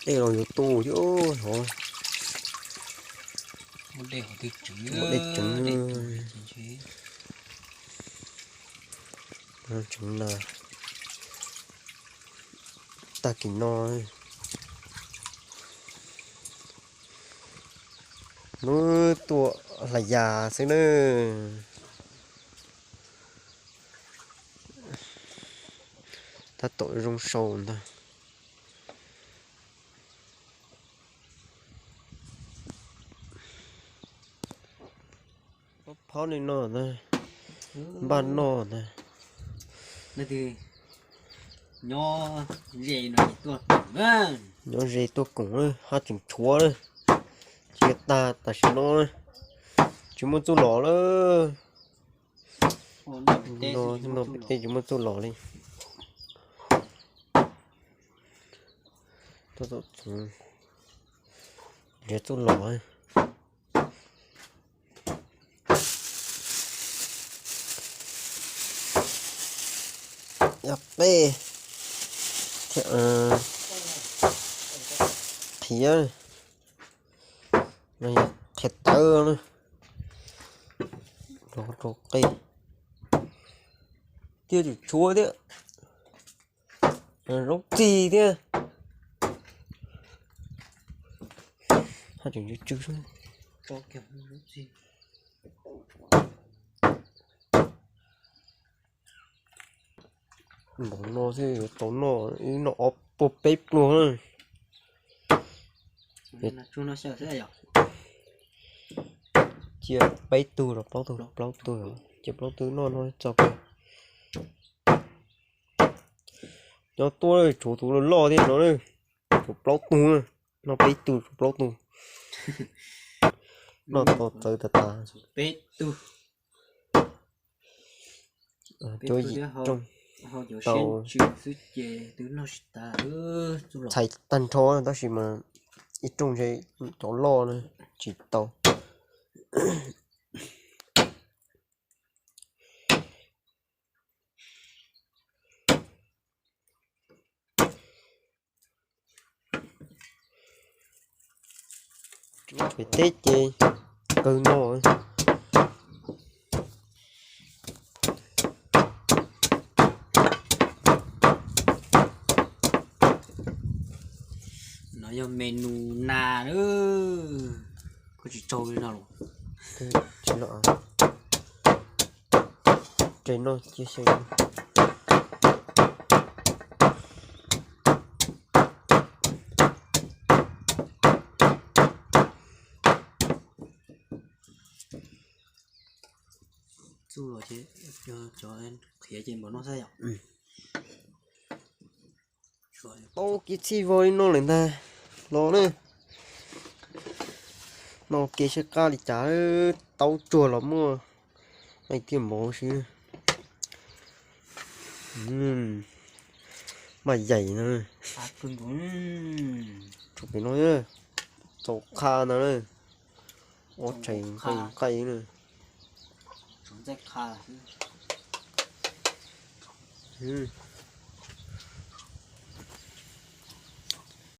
Tej los yuav tu thiab hov. Muaj dej tseev, tseev na. Tag kis no, hnub tuaj hlais yas xwb na. Tab tom zoo sau ntag. Phob li no ntag, npaj noj ntag. Nyob ze tuaj koom, haj tseem tshuav na. Tsis tag tam sim no, tsis muaj txuj lom lawm. No pem tej tsis muaj txuj lom li. Nrhiav txuj lom. Yog qej thiab, qhiav, qhiav tawv na, rau qej thiab, tseem tshuav thiab, zaub txig thiab. Haj tseem tsw tsw. Npaum no xwb yuav tau noj ib noj ob puas peb pluag na. Cia peb tug los plaub tug, plaub tug, cia plaub tug noj no txog kawg. Nyob tuaj tshuav tus loj loj thiab no, tshuav plaub tug, noj peb tug tshuav plaub tug. Noj tau txawv tas tas. Peb tug. Cuab yim rooj tau, txhais tag nrho tab sis mas ib rooj ntshe cov loj na tsis tau. Pem teb ces kawg no. No yog menu nas, koj tsis tsaug li no los? Tsis los, tsev no cia xyaw. Txuj los ces yog cov qhiav ces npaum no xwb yom. Tau kev txhij vog li no lawm ntag. Los na, no kev saib qab li cas, taub tsuag los muaj, tiaj npaum si. Maj yaim no, tshuav pem no, txaus qha ntag na. Ob tshais nqaij na.